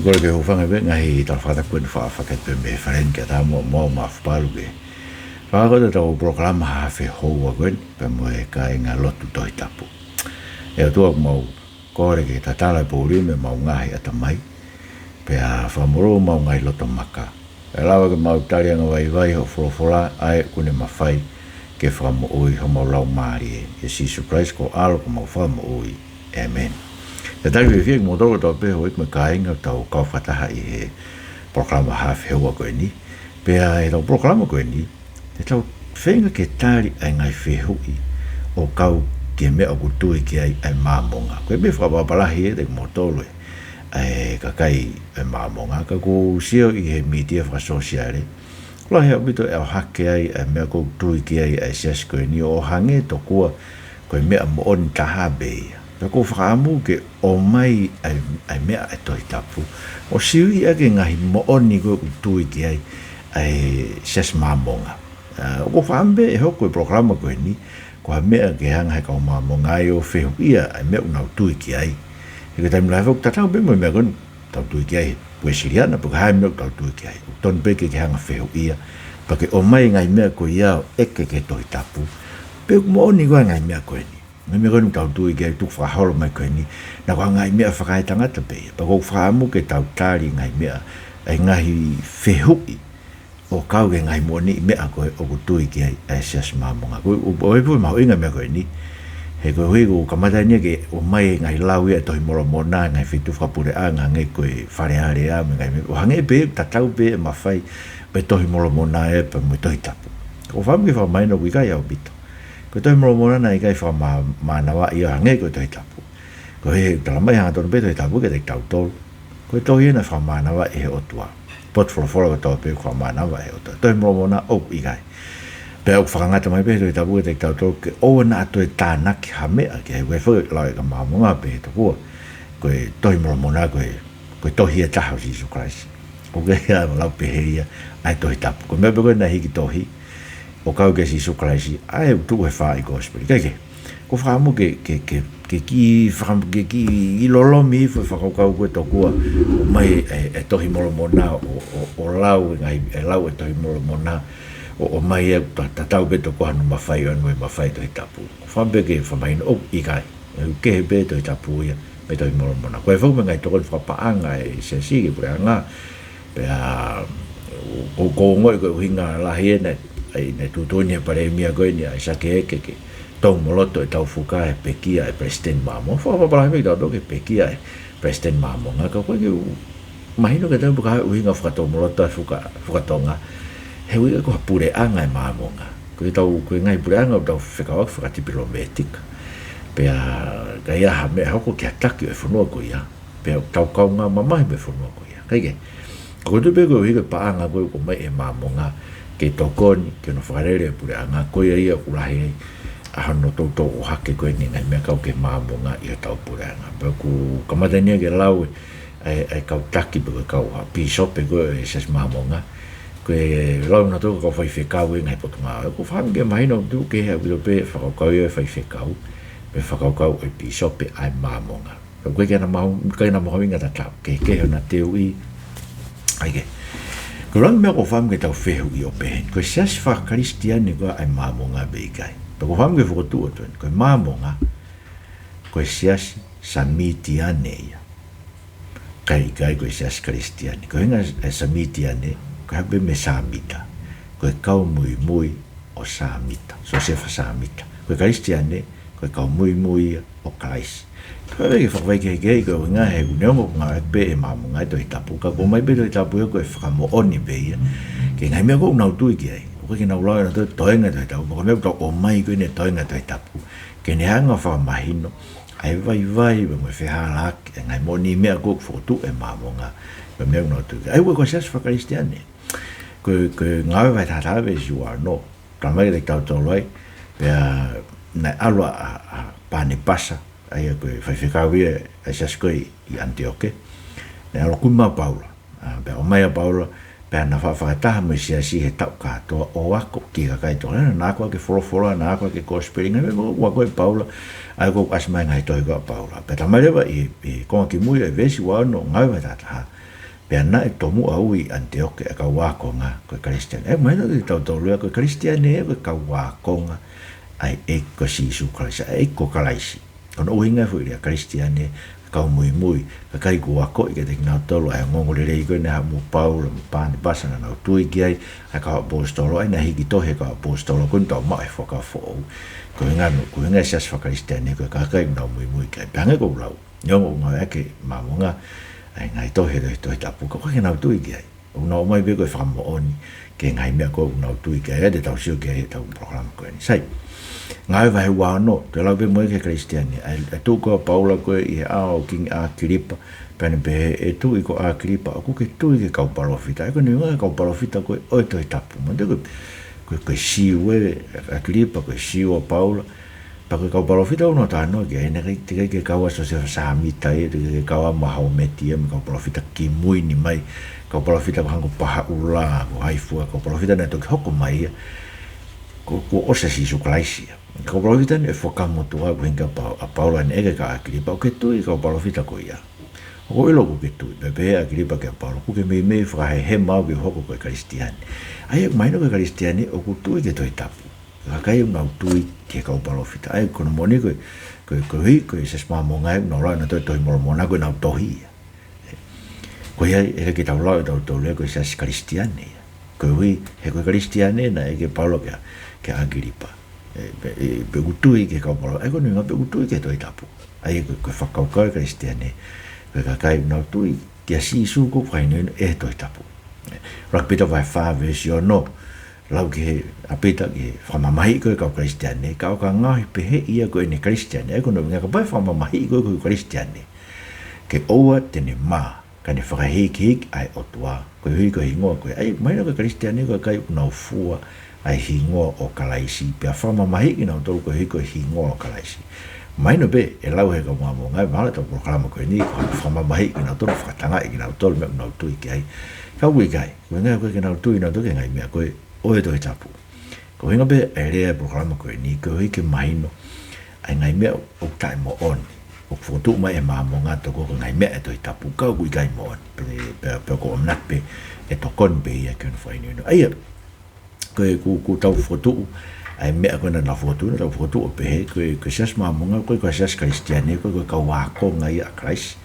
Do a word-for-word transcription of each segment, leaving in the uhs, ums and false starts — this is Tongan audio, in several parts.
Kole ke u hūfanga pē he ngaahi tala fakatapu ʻoku faʻa fakatapu mei he fale ni ke ʻatā muʻa mo au Maʻafu Palu ke fakahoko ʻetau polokalama hafe houa ko eni pea mo e kāinga lotu Tohi Tapu. ʻE ʻOtua, ʻoku mau kole ke tatala e poʻuli mei homau ngaahi ʻatamai, pea fakamolū homau ngaahi loto maka. ʻE lava ke mau tali angavaivai hoʻo folofola ʻa ia ʻoku ne mafai ke fakamoʻui homau laumālie. ʻIa Sīsū Kalaisi ko ho ʻAlo ko homau Fakamoʻui. ʻĒmeni. Talitali fiefia kimoutolu kotoa pē houʻeiki mo e kāinga ʻoku tau kau fakataha ʻi he polokalama hafe houa ko eni. Pea ʻi heʻetau polokalama ko eni, te tau feinga ke tali ʻa e ngaahi fehuʻi ʻo kau ki he meʻa ʻoku tui ki ai ʻa e Māmonga. Ko e meʻa fakapapālangi ʻiate kimoutolu ʻa e kakai ʻa e Māmonga, ka ʻoku ou sio ʻi he mītia fakasōsiale, ʻoku lahi ʻaupito e ʻohake ai ʻa e meʻa ʻoku tui ki ai ʻa e siasi ko eni ʻo hangē tokua ko e meʻa moʻoni taha pē ia. Pea ʻoku ou fakaʻamu ke ʻomai ʻa e, ʻa e meʻa ʻa e Tohi Tapu ʻo sivi ʻaki e ngaahi moʻoni ko ē ʻoku tui ki ai ʻa e Siasi Māmonga. ʻA, ʻoku ou fakaʻamu pē ʻe hoko e polokalama ko eni ko ha meʻa ke hanga he kau Māmonga ai ʻo fehuʻia ʻa e meʻa ʻoku nau tui ki ai. He ko e taimi lahi ʻoku tatau pē mo e meʻa ko eni ʻoku tau tui ki ai, Uēsiliana, pe ko e hā e meʻa ʻoku tau tui ki ai. ʻOku tonu pē ke ke hanga fehuʻia, pea ke ʻomai e ngaahi meʻa ko ia ʻo ʻeke ki he Tohi Tapu pe ʻoku moʻoni koā e ngaahi meʻa ko eni. Ngaahi meʻa ko eni ʻoku tau tui ki ai, tukufakaholo mai ko eni, naʻa ko e ngaahi meʻa fakaetangata pē ia. Pea ʻoku ou fakaʻamu ke tau tali e ngaahi meʻa, ʻa e ngaahi fehuʻi ʻo kau ki he ngaahi moʻoniʻi meʻa ko ē ʻoku tui ki ai ʻa e Siasi Māmonga. Ko e, ʻo, ʻo e pō mahuʻinga e meʻa ko eni. He koeʻuhi ʻoku kamata eni ia ke ʻomai e ngaahi lau ia ʻa e Tohi Molomona, ngaahi feituʻu fakapuleʻanga hangē ko e Fale Alea mo e ngaahi meʻa. ʻO hangē pē, tatau pē e mafai ʻo e Tohi Molomona ē pea mo e Tohi Tapu. ʻOku ou fakaʻamu ke fakamahino ʻoku ʻikai ʻaupito. Ko e Tohi Molomona naʻe ʻikai fakamā-, mānavaʻi ia hangē ko e Tohi Tapu. Koeʻuhi he ʻoku talamai hangatonu pē Tohi Tapu kiate kitautolu ko e tohi ia naʻe fakamānavaʻi ʻe he ʻOtua. Potu folofola kotoa pē ʻoku fakamānava ʻe he ʻOtua. Tohi Molomona ʻoku ʻikai. Pea ʻoku fakangata mai pē he Tohi Tapu kiate kitautolu ke ʻoua naʻa toe tānaki ha meʻa ki ai. Ko e foʻi lau ʻa e kau Māmonga pē he tokua ko e Tohi Molomona ko e, ko e tohi ʻe taha ʻo Sīsū Kalaisi. ʻOku ʻikai ke lau pehē ia ʻa e Tohi Tapu. Ko e meʻa pē ko ē naʻe hiki tohi ʻo kau kia Sīsū Kalaisi, ʻa ē ʻoku tuʻu he fā ʻi he Kosipeli. Kae kehe, ʻoku ou fakaʻamu ke, ke, ke, ke kiʻi faka-, ke kiʻi lolomi hifo e fakakaukau ko ē tokua ʻomai e, e, e Tohi Molomona ʻo, ʻo, ʻo lau e ngaahi, e lau e Tohi Molomona ʻo, ʻomai e ta-, tatau pē tokua hono mafai ʻo ʻene mafai Tohi Tapu. ʻOku ou fakaʻamu pē ke fakamahino ʻoku ʻikai. ʻOku kehe pē Tohi Tapu ia mei he Tohi Molomona. Ko e faʻu mo e ngaahi tokoni fakapaʻanga ʻa e siasi ki he puleʻanga. Pea ʻoku ou ongoʻi ko e ʻuhinga lahi ē naʻe, ʻa ia naʻe tuʻutuʻuni ʻe he Palēmia ko eni ʻa ʻAisake ʻEke ke toumoloto e taufuka he pekia ʻa e Palesiteni Māmonga. Fakapapālangi pē kitautolu ki he pekia ʻa e Palesiteni Māmonga, ka ʻoku ʻikai ke u-, mahino kiate au pe ko e hā e ʻuhinga fakatoumoloto e fuka, fuka Tonga. He ʻoku ʻikai ko ha puleʻanga ʻa e Māmonga. Ko ʻetau, ko e ngaahi puleʻanga ʻoku tau fekauʻaki fakatipilōmētika. Pea ka ʻi ai ha meʻa ʻe hoko ki ha taki ʻo e fonua ko ia, pea ʻoku tau kaungā mamahi mo e fonua ko ia. Kae kehe, ʻoku ou tui pē koeʻuhi ko e paʻanga ko ē ʻoku ʻomai ʻe he Māmonga ke tokoni ki hono fakalele e puleʻanga, ko ia ia ʻoku lahi ai ʻa hono toutou ʻohake ko eni e ngaahi meʻa kau ki he Māmonga ʻi hotau puleʻanga. Pea ʻoku kamata eni ia ke lau e, e, e kau taki pe ko e kau, ʻa, pīsope ko ē ʻo e Siasi Māmonga. Ko e lau nautolu ko e kau faifekau ʻi he ngaahi potungāue. ʻOku ou fakaʻamu ke mahino atu ke he ʻaupito pē e fakakaukau ia ʻo e faifekau mo e fakakaukau ʻo e pīsope ʻa e Māmonga. Pea ʻoku ʻikai ke na mahu-, ʻikai ke na mahuʻinga tatau, kehekehe hona teuʻi. ʻA ia ke, ko e ʻuluaki meʻa ʻoku ou fakaʻamu ke tau fehuʻi ʻo pehē ni, ko e siasi faka-Kalisitiane koā ʻa e Māmonga pe ʻikai. Pea ʻoku ou fakaʻamu ke fokotuʻu atu eni, ko e Māmonga ko e siasi Samitiane ia, kae ʻikai ko e siasi Kalisitiane. Ko e ʻuhinga e Samitiane, ko e hā pē mei Sāmita, ko e kau muimui ʻo Sāmita, Siosefa Sāmita. Ko e Kalisitiane, ko e kau muimui ia ʻo Kalaisi. Pea ʻoku ʻikai ke fakavaʻe kehekehe, ko e ʻuhinga he ʻoku neongo ʻoku ngāueʻaki pē ʻe he Māmonga e Tohi Tapu, ka ʻoku ʻomai pē Tohi Tapu ia ko e fakamoʻoni pē ia ki he ngaahi meʻa ko ē ʻoku nau tui ki ai. ʻOku ʻikai ke nau lau ʻe nautolu e toenga e Tohi Tapu, ka ko e meʻa ʻoku tau ʻomai ko eni e toenga e Tohi Tapu ke ne hanga ʻo fakamahino ʻa e vaivai mo e fehālaaki e ngaahi moʻoniʻi meʻa ko ē ʻoku fokotuʻu ʻe he Māmonga, ko e meʻa ʻoku nau tui ki ai. ʻA ia ko e siasi faka-Kalisitiane. Ko e, ko e Ngāue vahe taha taha veesi ua ono, talamai kiate kitautolu ai, pea naʻe ʻalu ʻa, ʻa, ʻa Panepasa, ʻa ia ko e faifekau ia ʻa e siasi ko ē ʻi ʻAniteoke. Naʻe ʻalu ʻo kumi mai ʻa Paula. ʻA, pea ʻomai ʻa Paula, pea na faʻa fakataha mo e siasi he taʻu kātoa ʻo ako ki he kakai Tonga. Na ako ʻaki e folofola, na ako ʻaki e kosipeli, ngaahi meʻa ʻoku ako ʻe Paula, ʻa ia ʻoku ʻasi mai he ngaahi tohi ko ē ʻa Paula. Pea talamai leva ʻi, ʻi he konga kimui ʻo e veesi ua ono, Ngāue vahe taha taha, Pea naʻe tomuʻa ui ʻAniteoke ʻa e kau ākonga ko e Kalisitiane. ʻE, mahino kiate kitautolu ia ko e Kalisitiane ʻa e kau ākonga ʻa e ʻEiki ko Sīsū Kalaisi, ʻa e ʻEiki ko Kalaisi. Ko hono ʻuhinga e foʻi lea Kalisitiane, kau muimui, kakai kuo akoʻi kiate kinautolu ʻa e ongoongolelei ko ē naʻe haʻu mo Paula mo Panepasa naʻa nau tui ki ai, ʻa e kau ʻaposetolo, ʻa ia naʻe hiki tohi ʻe he kau ʻaposetolo ko eni, tau maʻu e Fuakava Foʻou. Ko e ʻuhinga, ko e ʻuhinga e siasi faka-Kalisitiane ko e kakai ʻoku nau muimui ki ai. Pea hangē ko e lau, neongo ʻoku ngāueʻaki ʻe he Māmonga ʻa e ngaahi tohi he Tohi, Tohi Tapu, ka ʻoku ʻikai ke nau tui ki ai. ʻOku nau ʻomai pē ko e fakamoʻoni ki he ngaahi meʻa ko ē ʻoku nau tui ki ai, ʻa ia te tau sio ki ai heʻetau polokalama ko eni. Sai, Ngāue vahe ua ono, toe lau pē mo e ki he Kalisitiane, ʻa e, ʻa e tuʻu ko ē ʻa Paula ko ē ʻi he ʻao ʻo Kingi ʻAkilipa, pea ne pehē, ʻE tuʻi ko ʻAkilipa, ʻoku ke tui ki he kau palōfita? ʻA ia ko hono ʻuhinga e kau palōfita ko ē ʻo e Tohi Tapu. Manatuʻi ko e, ko e, ko e Siu ē ʻa ʻAkilipa, ko e Siu ʻa Paula. Pea ko e kau palōfita ʻoku nau talanoa ki ai, naʻe ʻikai, teʻeki ai ke kau ʻa Siosefa Sāmita ia, teʻeki ai ke kau ʻa Mahomet ia, mo e kau palōfita kimui ni mai, kau palōfita ko e hangē ko Pahaʻula, ko hai fua, kau palōfita naʻe toki hoko mai ia kuo, kuo ʻosi ʻa Sīsū Kalaisi ia. Kau palōfita naʻe Fuakava Motuʻa, ko e ʻuhinga ʻa Pau-, ʻa Paula naʻe ʻeke kia ʻAkilipa, ʻOku ke tui ki he kau palōfita ko ia? ʻOku ou ʻilo ʻoku ke tui. Pea pehē ʻe ʻAkilipa kia Paula, ʻOku ke meimei fakahehema au ke u hoko ko e Kalisitiane. ʻA ia, mahino ko e Kalisitiane ʻoku tui ki he Tohi Tapu. Kakai ʻoku nau tui ki he kau palōfita. ʻA ia, ko hono moʻoni ko e, ko e, koeʻuhi ko e Siasi Māmonga ʻoku nau lau ʻenau tohi, Tohi ʻa Molomona ko ʻenau tohi ia. Ko ia ai, ʻe ʻikai ke tau lau ʻe tautolu ia ko e siasi Kalisitiane ia. Koeʻuhi, he ko e Kalisitiane naʻe ʻeke ʻe Paula kia, kia ʻAkilipa. ʻE, pe, ʻe, pe ʻoku tui ki he kau palōfita, ʻa ia ko hono ʻuhinga pe ʻoku tui ki he Tohi Tapu. ʻA ia ko, ko e fakakaukau ʻa e Kalisitiane, ko e kakai ʻoku nau tui kia Sīsū kuo fakahinohino ʻe he Tohi Tapu. ʻUluaki Pita vahe fā veesi ono, lau ki he, ʻa Pita ki he fakamamahiʻi ko ē ʻa e kau Kalisitiane, ka ʻo ka ngaohi pehē ia ko ʻene Kalisitiane, ʻa ia ko hono ʻuhinga kapau ʻe fakamamahiʻi koe ko e Kalisitiane, ke ʻoua te ne mā, ka ne fakahīkihiki ʻa e ʻOtua, koeʻuhi ko e hingoa ko ē. ʻA ia, mahino ko e Kalisitiane ko e kakai ʻoku nau fua ʻa e hingoa ʻo Kalaisi, pea fakamamahiʻi kinautolu koeʻuhi ko e hingoa ʻo Kalaisi. Mahino pē, ʻe lau ʻe he kau Māmonga, ʻe vala ʻetau polokalama ko eni, ko e fakamamahiʻi kinautolu, fakatangaʻi kinautolu, meʻa ʻoku nau tui ki ai. Ka ʻoku ʻikai, ko e ʻuhinga ko ē ke nau tui nautolu ki he ngaahi meʻa ko ē ʻo e Tohi Tapu. Ko e ʻuhinga pē ʻa e lea ʻo e polokalama ko eni, koeʻuhi ke mahino ʻa e ngaahi meʻa ʻoku taʻemoʻoni ʻoku fokotuʻu mai ʻe he Māmonga tokua ko e ngaahi meʻa ʻa e Tohi Tapu, ka ʻoku ʻikai moʻoni. Pea, pea, pea ʻoku ou ʻamanaki pē ʻe tokoni pē ia ki hono fakahinohino. ʻA ia, ko e, kuo, kuo tau fokotuʻu ʻa e meʻa ko ē naʻa nau fokotuʻu, naʻa tau fokotuʻu ʻo pehē, ko e, ko e Siasi Māmonga, ʻoku ʻikai ko e Siasi Kalisitiane, ʻoku ʻikai ko e kau ākonga ia ʻa Kalaisi.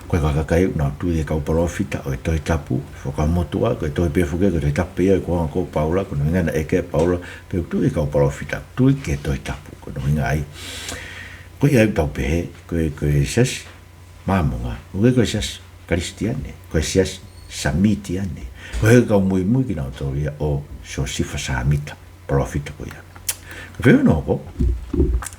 Ko e kakai ʻoku nau tui ki he kau palōfita ʻo e Tohi Tapu, Fuakava Motuʻa, ko e tohi pē foki ia ko e Tohi Tapu ia ʻa e kuonga ko ē ʻo Paula, ko hono ʻuhinga naʻe ʻeke ʻe Paula, Pe ʻoku tui ki he kau palōfita? Tui ki he Tohi Tapu, ko hono ʻuhinga ia. Ko ia ʻoku tau pehē, ko e, ko e Siasi Māmonga, ʻoku ʻikai ko e Siasi Kalisitiane, ko e Siasi Sāmitiane. Ko e kau muimui kinautolu ia ʻo Siosefa Sāmita, palōfita ko ia. Ko e fehuʻi hono hoko,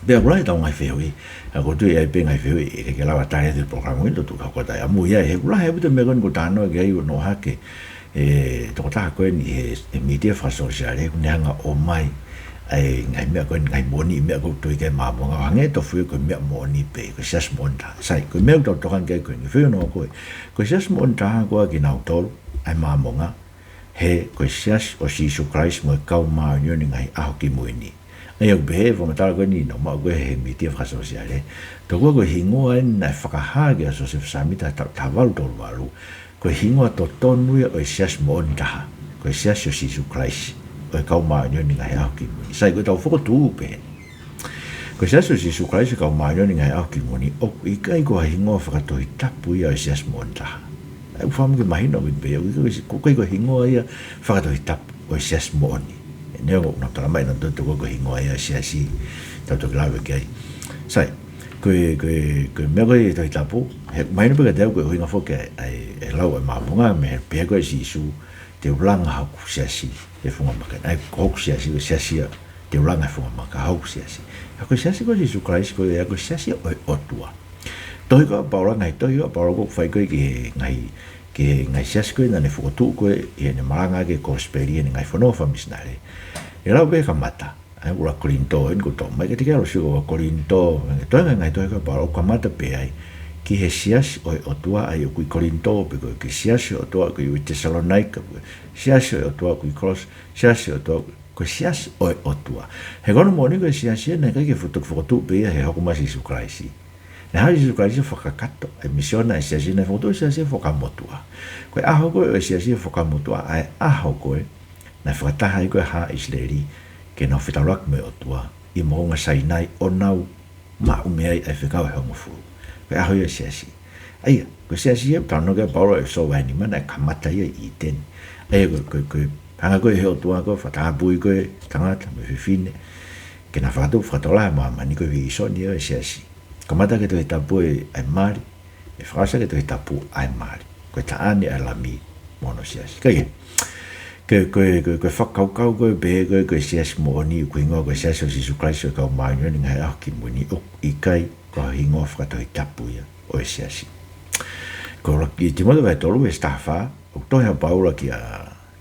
pea ʻoku lahi ʻetau ngaahi fehuʻi, ʻa ia ʻoku ou tui ʻe ʻi ai pē ngaahi fehuʻi ʻe ʻikai ke lava tali atu he polokalama ni, tau tuku hake atu ai ʻamui ia, he ʻoku lahi ʻaupito e meʻa ko eni ʻoku ou talanoa ki ai ʻo nō hake, ʻe, tokotaha ko eni he, he mītia fakasotiale, ʻoku ne hanga ʻo ʻomai ʻa e ngaahi meʻa ko eni, ngaahi moʻoni, meʻa ʻoku tui ki ai e Māmonga, ʻo hangē tofu ia ko e meʻa moʻoni pē, ko e siasi moʻoni taha. Sai, ko e meʻa ʻoku tau tokanga ki ai ko eni, fehuʻi hono hoko ē, ko e siasi moʻoni taha koā kinautolu ʻa e Māmonga, he ko e Siasi ʻo Sīsū Kalaisi mo e Kau Māʻoniʻoni ʻi he Ngaahi ʻAho Kimui Ni? ʻA ia ʻoku pehē ʻe he fakamatala ko eni naʻa ku maʻu ko ē he mītia fakasotiale, tokua ko e hingoa eni naʻe fakahā kia Siosefa Sāmita he taʻu taha valu tolu valu, ko e hingoa totonu ia ʻo e siasi moʻoni taha, ko e Siasi ʻo Sīsū Kalaisi ʻo e Kau Māʻoniʻoni ʻi he Ngaahi ʻAho Kimui Ni. Sai, ko ʻetau fokotuʻu pē eni. Ko e Siasi ʻo Sīsū Kalaisi ʻo e Kau Māʻoniʻoni ʻi he Ngaahi ʻAho Kimui Ni, ʻoku ʻikai ko ha hingoa fakatohitapu ia ʻo e siasi moʻoni taha. ʻA ia ʻoku faʻa mahino ʻaupito pē ia, ʻoku ʻikai ko e, ʻoku ʻikai ko ha hingoa ia fakatohitapu ʻo e siasi moʻoni. Neongo ʻoku nau talamai ʻe nautolu tokua ko e hingoa ia ʻo e siasi, tau toki lave ki ai. Sai, ko e, ko e, ko e meʻa ko ē ʻi he Tohi Tapu, he mahino pē kiate au ko e ʻuhinga foki ʻa e, ʻa e, ʻa e lau ʻa e Māmonga, mei he pehē ko ē ʻe Sīsū, Te u langa hoku siasi he funga maka ni. ʻA ia ko hoku siasi, ko e siasi ia, te u langa he funga maka, hoku siasi. ʻA ia ko e Siasi ko Sīsū Kalaisi ko ia, ko e Siasi ʻo e ʻOtua. Tohi ko ē ʻa Paula, ngaahi tohi ko ē ʻa Paula ʻoku fai ko ē ki he ngaahi, ki he ngaahi siasi ko ē naʻa ne fokotuʻu ko ē ʻi heʻene malanga ki he kosipeli, ʻi heʻene ngaahi fononga fakamisinale. ʻE lau pē kamata ʻa e ʻuluaki Kolinitō, eni ko e toʻo mai kiate kitautolu ʻa e ʻuluaki Kolinitō, ʻa e toenga e ngaahi tohi ko ē ʻa Paula ʻoku kamata pē ai ki he Siasi ʻo e ʻOtua ʻa ia ʻoku ʻi Kolinitō, pe ko e Siasi ʻo e ʻOtua ʻoku ʻi Tesalonaika, pe ko e Siasi ʻo e ʻOtua ʻoku ʻi Kolose, Siasi ʻo e ʻOtua, ko e Siasi ʻo e ʻOtua. He ko hono moʻoni ko e siasi ia naʻe ʻikai ke fokotuʻu, fokotuʻu pē ia he hoko mai ʻa Sīsū Kalaisi. Naʻe haʻu ʻa Sīsū Kalaisi ʻo fakakakato e misiona ʻa e siasi, naʻe fokotuʻu e siasi ʻo fakamotuʻa. Ko e ʻaho ko ē ʻo e siasi ʻo fakamotuʻa, ʻa e ʻaho ko ē naʻe fakataha ai ko ē haʻa ʻIsileli ke nau fetaulaki mo e ʻOtua ʻi Moʻunga Sainai ʻo nau maʻu mei ai ʻa e fekau ʻe hongofulu. Ko e ʻaho ia ʻo e siasi. ʻA ia, ko e siasi ia ʻoku talanoa ki ai ʻa Paula ʻi ʻEfesō vahe nima naʻe kamata ia ʻi ʻĪteni. ʻA ia, ko, ko, ko e hanga ko ē ʻe he ʻOtua ko ē ʻo fakatapui ko ē tangata mo e fefine ke na fakatupu fakatokolahi ʻa māmani, ko e vīsone ia ʻo e siasi. Kamata ki he Tohi Tapu ʻa e mali, ʻe fakaʻosi ki he Tohi Tapu ʻa e mali. Ko e taʻane ʻa e Lami mo hono siasi. Kae kehe, ko e, ko e, ko e, ko e fakakaukau ko ē ʻo pehē ko ē ko e siasi moʻoni ʻoku hingoa ko e Siasi ʻo Sīsū Kalaisi ʻo e Kau Māʻoniʻoni ʻi he Ngaahi ʻAho Kimui Ni, ʻoku ʻikai ko ha hingoa fakatohitapu ia ʻo e siasi. Ko e ʻuluaki Tīmote vahe tolu veesi taha fā, ʻoku tohi ʻa Paula kia,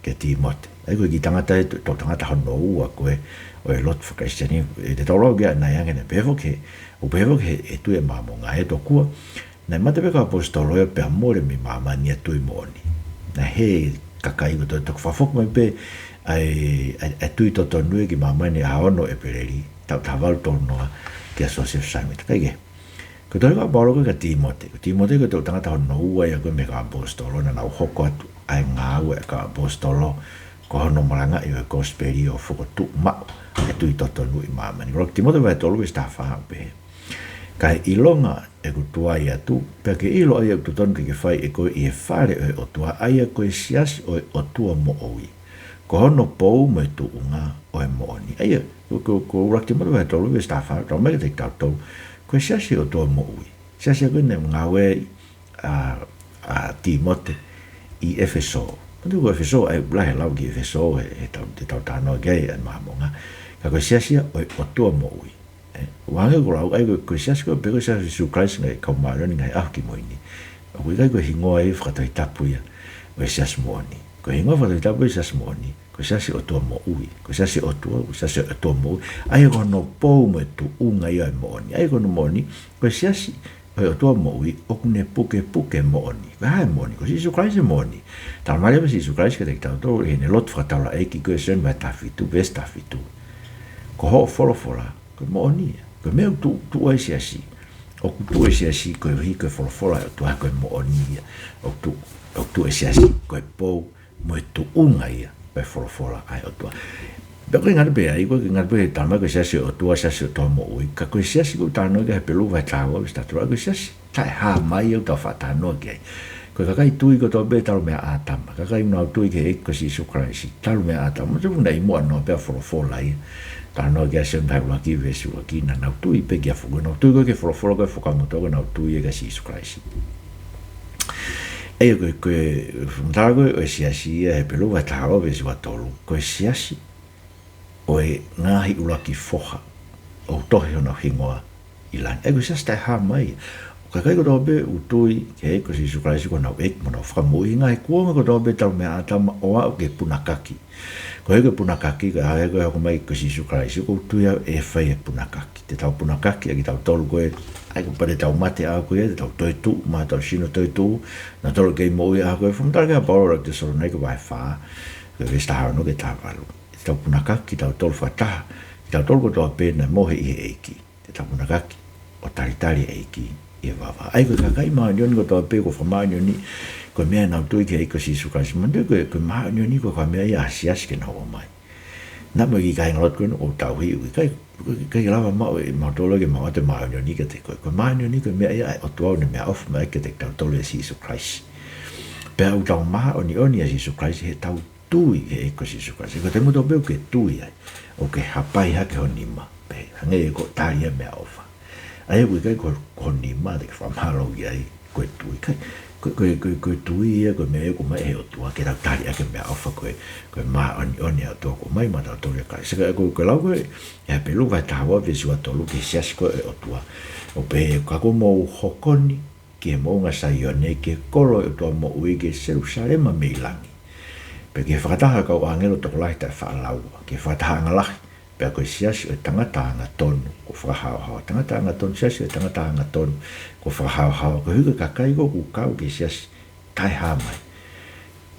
kia Tīmote. ʻA ia ko e kiʻi tangata ē, to, toʻutangata hono ua ko ē ʻo e lotu faka-Kalisitiane, ʻe te tau lau ki ai ʻanai ange, naʻe pehē foki ʻe, ʻoku pehē foki ʻe he, ʻe he Tuʻi ʻo e Māmonga ē, tokua naʻe mate pē ʻa e kau ʻaposetolo ia pea mole mei māmani ʻa e tui moʻoni. Naʻe hē e kakai kotoa, toki fakafoki mai pē ʻa e, ʻa e, ʻa e tui totonu ia ki māmani ʻaho ono ʻo ʻEpeleli, taʻu taha valu tolu noa, kia Siosefa Sāmita. Kae kehe, ko e tohi ʻa Paula ko ē kia Tīmote. Ko Tīmote ko e toʻutangata hono ua ia ko ē mei he kau ʻaposetolo naʻa nau hoko atu ʻa e ngāue ʻa e kau ʻaposetolo, ko hono malangaʻi ʻo e kosipeli ʻo fokotuʻu maʻu e tui totonu ʻi māmani. Ko e ʻuluaki Tīmote vahe tolu veesi taha fā ʻoku pehē: Kae ʻilonga ʻeku tuai atu, pea ke ʻilo ʻa ia ʻoku totonu ke ke fai ʻe koe ʻi he fale ʻo e ʻOtua, ʻa ia ko e siasi ʻo e ʻOtua moʻui, ko hono pou mo e tuʻunga ʻo e moʻoni. ʻA ia, ko, ko, ko e ʻuluaki Tīmote vahe tolu veesi taha fā, talamai kiate kitautolu ko e siasi ʻo e ʻOtua moʻui. Siasi ia ko ē naʻe ngāue ai ʻa, ʻa Tīmote ʻi ʻEfesō. Manatuʻi ko ʻEfesō, ʻa ia ʻoku lahi e lau ki ʻEfesō he, he taʻu, he taʻu taha noa ki ai ʻa e Māmonga. Ka ko e siasi ia ʻo e ʻOtua moʻui. ʻE, ʻoange ko e lau, ʻa ia ko e, ko e siasi ko ē, pe ko e Siasi ʻo Sīsū Kalaisi ʻo e Kau Māʻoniʻoni ʻi he Ngaahi ʻAho Kimui Ni, ʻoku ʻikai ko e hingoa ia fakatohitapu ia ʻo e siasi moʻoni. Ko e hingoa fakatohitapu ia ʻo e siasi moʻoni ko e Siasi ʻo e ʻOtua moʻui. Ko e Siasi ʻo e ʻOtua, ko e Siasi ʻo e ʻOtua moʻui. ʻA ia ko hono pou mo e tuʻunga ia ʻo e moʻoni. ʻA ia ko hono moʻoni, ko e siasi ʻo e ʻOtua moʻui ʻoku ne pukepuke moʻoni. Ko e hā e moʻoni? Ko Sīsū Kalaisi e moʻoni. Talamai leva ʻe Sīsū Kalaisi kiate kitautolu ʻi heʻene lotu fakataulaʻeiki ko ē, Sione vahe taha fitu, veesi taha fitu: Ko hoʻo folofola ko e moʻoni ia. Ko e meʻa ʻoku tuʻu, tuʻu ai e siasi, ʻoku tuʻu e siasi koeʻuhi ko e folofola ʻa e ʻOtua, ko e moʻoni ia. ʻOku tuʻu, ʻoku tuʻu e siasi ko e pou mo e tuʻunga ia ʻo e folofola ʻa e ʻOtua. Pea ʻoku ʻikai ngata pē ai, ʻoku ʻikai ngata pē he talamai ko e Siasi ʻo e ʻOtua, Siasi ʻo e ʻOtua moʻui, ka ko e siasi ʻoku talanoa ki ai Hepelū vahe taha ua veesi taha tolu, ko e siasi taʻehāmai ia ʻoku tau faʻa talanoa ki ai. Ko e kakai tui kotoa pē talu meia ʻĀtama, kakai naʻa nau tui ki he ʻEiki ko Sīsū Kalaisi talu meia ʻĀtama, ʻoku nau ʻi muʻa noa pē ʻa e folofola ia. Talanoa ki ai ʻa Sione vahe ʻuluaki veesi ʻuluaki, naʻa nau tui pē ki he folofola, nau tui ko ē ki he folofola ko ē fakamotuʻa, ʻoku nau tui ia kia Sīsū Kalaisi. ʻA ia ko e, ko e fakamatala ko ē ʻo e siasi ia ʻi Hepelū vahe taha ua veesi ua tolu, ko e siasi ʻo e ngaahi ʻuluaki foha ʻoku tohi honau hingoa ʻi langi. ʻA ia ko e siasi taʻehāmai ia. Ko e kakai kotoa pē ʻoku tui ki he ʻEiki ko Sīsū Kalaisi ko honau ʻEiki mo honau Fakamoʻui, ngaahi kuonga kotoa pē talu meia ʻĀtama ʻo aʻu ki he punakaki. Koeʻuhi ko e punakaki, ko e hā ia ko ē ʻe hoko mai ko Sīsū Kalaisi, ʻoku ou tui au ʻe fai e punakaki. Te tau punakaki ʻa kitautolu ko ē, ʻa ia ko pale tau mate ʻaho ko ia, te tau toetuʻu, maʻa hotau sino toetuʻu, nautolu kei moʻui ʻaho ko ē, fakamatala ki ai ʻa Paula ʻi he ʻuluaki Tesalonaika vahe fā, ko e veesi taha ono ki he taha valu. Te tau punakaki kitautolu fakataha, kitautolu kotoa pē naʻe mohe ʻi he ʻEiki. Te tau punakaki ʻo talitali e ʻEiki ʻi he vavā. ʻA ia ko e kakai māʻoniʻoni kotoa pē kuo fakamāʻoniʻoniʻi, ko e meʻa ʻenau tui ki he ʻEiki ko Sīsū Kalaisi. Manatuʻi ko e, ko e māʻoniʻoni ʻoku ʻikai ko ha meʻa ia ʻa e siasi ke nau ʻomai. Naʻa mo e kiʻi kāingalotu ko eni ʻoku tauhi, ʻoku ʻikai, ʻoku ʻikai lava maʻu ʻe mautolu ke mau ʻoatu e māʻoniʻoni kiate koe. Ko e māʻoniʻoni ko e meʻa ia ʻa e ʻOtua ʻoku ne meʻaʻofa mai kiate kitautolu ʻia Sīsū Kalaisi. Pea ʻoku tau māʻoniʻoni ʻia Sīsū Kalaisi heʻetau tui ki he ʻEiki ko Sīsū Kalaisi. Ko e taimi kotoa pē ʻoku ke tui ai, ʻoku ke hapai hake ho nima, pea hangē ko e tali ʻa e meʻaʻofa. ʻA ia ʻoku ʻikai ko, ko ho nima te ke fakamālō ki ai, ko e tui. ʻIkai, ko, ko, ko, ko e tui ia, ko e meʻa ia ʻoku ʻomai ʻe he ʻOtua ke tau tali ʻaki e meʻaʻofa ko ē, ko e māʻoniʻoni ʻa e ʻOtua ʻoku ʻomai maʻatautolu ʻia Kalaisi. Ka ko, ko e lau ko ē ʻi he Hepelū vahe taha ua veesi ua tolu ki he siasi ko ē ʻo e ʻOtua, ʻoku pehē: Ka kuo mou hoko ni ki he moʻunga Saione, ki he kolo ʻo e ʻOtua moʻui, ki he Selūsalema mei langi, pea ki he fakataha ʻo e kau ʻāngelo tokolahi taʻefaʻalaua, ki he fakatahaʻanga lahi, pea ko e siasi ʻo e tangata angatonu kuo fakahaohaoa. Tangata angatonu, siasi ʻo e tangata angatonu kuo fakahaohaoa. Koeʻuhi ko e kakai ko ē ʻoku kau ki he siasi taʻehāmai,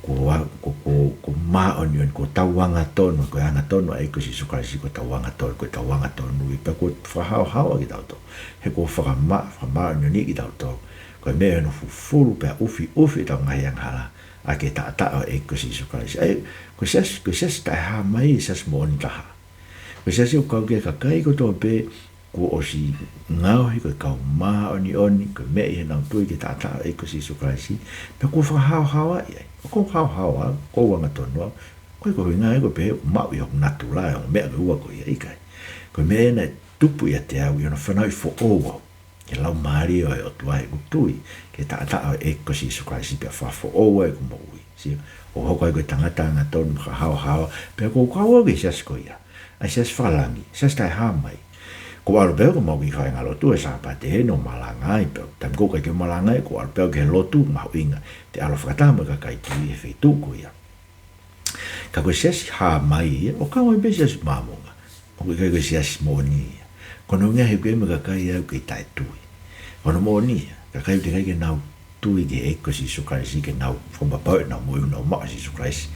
Ko a-, ko, ko, ko māʻoniʻoni, ko tau angatonu, ko e angatonu ʻa e ʻEiki ko Sīsū Kalaisi, ko tau angatonu, ko tau angatonu ia, pea kuo fakahaohaoa kitautolu. He kuo fakama-, fakamāʻoniʻoniʻi kitautolu. Ko e meʻa ʻi hono fufulu pea ʻufiʻufi ʻetau ngaahi angahala, ʻaki e taʻataʻa ʻo e ʻEiki ko Sīsū Kalaisi. ʻA ia, ko e siasi, ko e siasi taʻehāmai, siasi moʻoni taha. Ko e siasi ʻoku kau ki ai e kakai kotoa pē, kuo ʻosi ngaohi ko e kau māʻoniʻoni, ko e meʻa ʻi heʻenau tui ki he taʻataʻa ʻo e ʻEiki ko Sīsū Kalaisi, pea kuo fakahaohaoaʻi ai. ʻOku ou haohaoa au, ʻoku ou angatonu au, ʻikai ko e ʻuhinga ia ko e pehē ʻoku maʻu ʻi hoku natula ʻa e ongo meʻa ko ē ʻoku ou ʻi ai, ʻikai. Ko e meʻa ʻena ʻe tupu ʻiate au ʻi hono fanauʻi foʻou au ki he Laumālie ʻo e ʻOtua heʻeku tui ki he taʻataʻa ʻo e ʻEiki ko Sīsū Kalaisi pea fakafoʻou ai ʻeku moʻui. Sio, ʻo hoko ai ko e tangata angatonu, fakahaohaoa, pea ʻoku ou kau au ki he siasi ko ia. ʻA e siasi fakalangi, siasi taʻehāmai. ʻOku ou ʻalu pē au ʻo maʻu e kiʻi faʻahinga lotu he Sāpate ʻi heʻene malanga ai pē au. Taimi ʻoku ʻikai ke malanga ai, ʻoku ou ʻalu pē au ki he lotu mahuʻinga. Te u ʻalu ʻo fakataha mo e kakai tui he feituʻu ko ia. Ka ko e siasi hāmai ia, ʻoku kau ai pē siasi Māmonga. ʻOku ʻikai ko e siasi moʻoni ia. Ko hono ʻuhinga he ʻoku ʻi ai mo e kakai ia ʻoku kei taʻetui. Ko hono moʻoni ia, kakai ʻoku teʻeki ai ke nau tui ki he ʻEiki ko Sīsū Kalaisi, ke nau fakapapauʻi ʻenau moʻui ʻoku nau maʻu ʻa Sīsū Kalaisi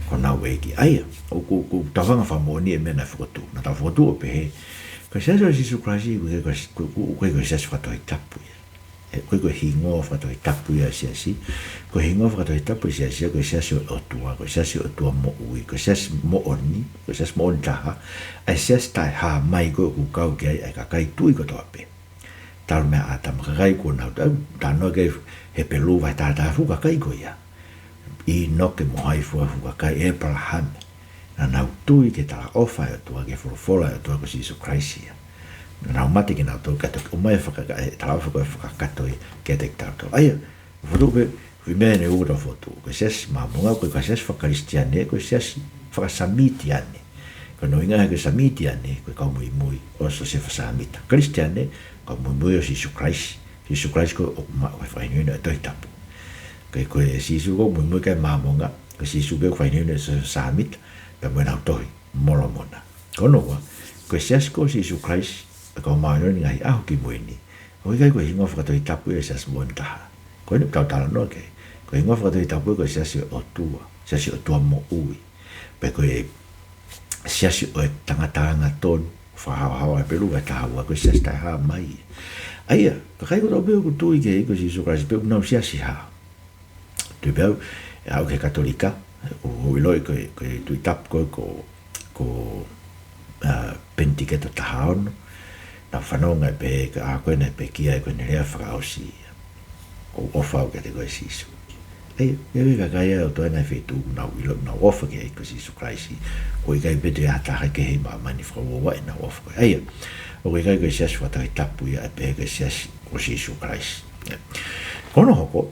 ko honau ʻEiki. ʻA ia, ʻoku, ʻoku, ʻoku tau hanga ʻo fakamoʻoniʻi e meʻa naʻe fokotuʻu. Naʻa tau fokotuʻu ʻo pehē, ko e Siasi ʻo Sīsū Kalaisi, ʻoku ʻikai ko e, ʻoku, ʻoku ʻikai ko e siasi fakatohitapu ia. ʻE, ʻoku ʻikai ko e hingoa fakatohitapu ia ʻo e siasi. Ko e hingoa fakatohitapu ʻo e siasi ia, ko e siasi ʻo e ʻOtua, ko e siasi ʻo e ʻOtua moʻui, ko e siasi moʻoni, ko e siasi moʻoni taha, ʻa e siasi taʻehāmai ko ē ʻoku kau ki ai ʻa e kakai tui kotoa pē. Talu mei ʻĀtama, kakai kuo nau tau, talanoa ki ai Hepelū vahe taha taha, fuʻu kakai ko ia. ʻĪnoke mo hai fua, fuʻu kakai, ʻĒpalahame. Naʻa nau tui ki he talaʻofa ʻa e ʻOtua, ki he folofola ʻa e ʻOtua ko Sīsū Kalaisi ia. Naʻa nau mate kinautolu kae toki ʻomai e fakaka-, e talaʻofa ko ē ʻo fakakakato ia kiate kitautolu. ʻA ia, fokotuʻu pē, foʻi meʻa ʻeni ʻoku tau fokotuʻu. Ko e Siasi Māmonga, ʻoku ʻikai ko e siasi faka-Kalisitiane, ko e siasi faka-Sāmitiane. Ko hono ʻuhinga he ko e Sāmitiane, ko e kau muimui ʻo Siosefa Sāmita. Kalisitiane, kau muimui ʻo Sīsū Kalaisi. Sīsū Kalaisi ko ē ʻoku maʻu e fakahinohino ʻa e Tohi Tapu. Ko e, ko e Sīsū ko ē ʻoku muimui ki ai e Māmonga, ko e Sīsū ko ē ʻoku fakahinohino ʻe Siosefa Sāmita, pea mo ʻenau Tohi Molomona. Ko hono ua, ko e Siasi ko ē ʻo Sīsū Kalaisi ʻo e Kau Māʻoniʻoni ʻi he Ngaahi ʻAho Kimui Ni, ʻoku ʻikai ko e hingoa fakatohitapu ia ʻo e siasi moʻoni taha. Ko eni ʻoku tau talanoa ki ai. Ko e hingoa fakatohitapu ia ko e Siasi ʻo e ʻOtua, Siasi ʻo e ʻOtua moʻui. Pe ko e siasi ʻo e tangata angatonu, fakahaohaoa, Hepelū vahe taha ua, ko e siasi taʻehāmai. ʻA ia, kakai kotoa pē ʻoku tui ki he ʻEiki ko Sīsū Kalaisi, pe ʻoku nau siasi hā. Tui pē au, ʻe aʻu ki he Katolika, ʻoku ou ʻiloʻi ko e, ko e Tuʻi Tapu ko ē ko, ko, ā, Penitiketo taha ono, naʻa ku fanongo ai pē he ko e ʻaho ko ē naʻe pekia ai, ko ʻene lea fakaʻosi ia, ʻOku ou ʻofa au kiate koe Sīsū. ʻE, ʻe, ʻe, kakai ia ʻo e ngaahi feituʻu ʻoku nau ʻilo, nau ʻofa ki he ʻEiki ko Sīsū Kalaisi. ʻOku ʻikai pē toe ʻi ai ha taha kehe ʻi māmani ʻe fakauaua ʻenau ʻofa ko ia. ʻA ia, ʻoku ʻikai ko e Siasi fakatohitapu ia ʻa e pehē ko e Siasi ʻo Sīsū Kalaisi. Ko hono hoko,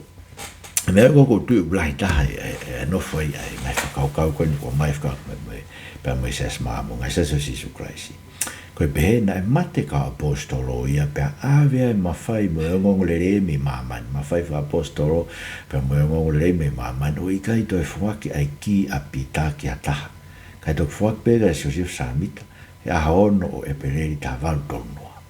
meʻa ko ē ʻoku ou tui ʻoku lahi taha e, e, e nofo ai ʻa e ngaahi fakakaukau ko eni ʻoku ʻomai fakakau mo e, mo e, pea mo e Siasi Māmonga, Siasi ʻo Sīsū Kalaisi. Ko e pehē naʻe mate e kau ʻaposetolo ia pea ʻave ai e mafai mo e ongoongolelei mei māmani, mafai fakaʻaposetolo pea mo e ongoongolelei mei māmani, ʻo ʻikai toe foaki ʻa e kī ʻa Pita ki ha taha. Kae toki foaki pē kia Siosefa Sāmita, he ʻaho ono ʻo ʻEpeleli taha valu tolu noa.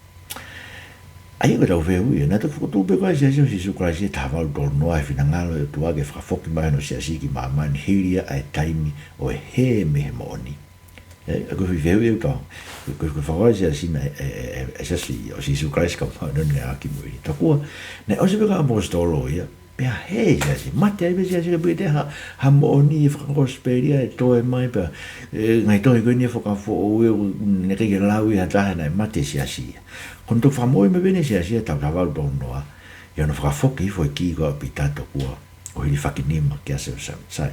ʻA ia ko ʻetau fehuʻi, naʻe toki fokotuʻu pē koā e Siasi ʻo Sīsū Kalaisi he taha valu tolu noa he finangalo e ʻOtua ke fakafoki mai hono Siasi ki māmani hili ia ʻa e taimi ʻo e hē mei he moʻoni. ʻE, ʻa ia ko e foʻi fehuʻi ia ʻoku tau, ko e, ko e fakahoa e Siasi naʻe, e, e, e, e Siasi ʻo Sīsū Kalaisi Kau Māʻoniʻoni ʻi he Ngaahi ʻAho Kimui Ni. Tokua, naʻe ʻosi pē e kau ʻaposetolo ia, pea hē e Siasi, mate ai pē e Siasi, ka pehē ʻe toe ha, ha moʻoni fakakosipeli ia ʻe toe mai pea, e, ngaahi tohi ko eni ʻe fakafoʻou ia, naʻe ʻikai ke lau ia ʻe ha taha naʻe mate e Siasi ia. Ko hono toki fakamoʻui mai pē eni e Siasi ia he taha valu tolu noa, ʻi hono fakafoki hifo e kī ko ē ʻa Pita tokua ʻo hilifakinima kia Siosefa Sāmita. Sai.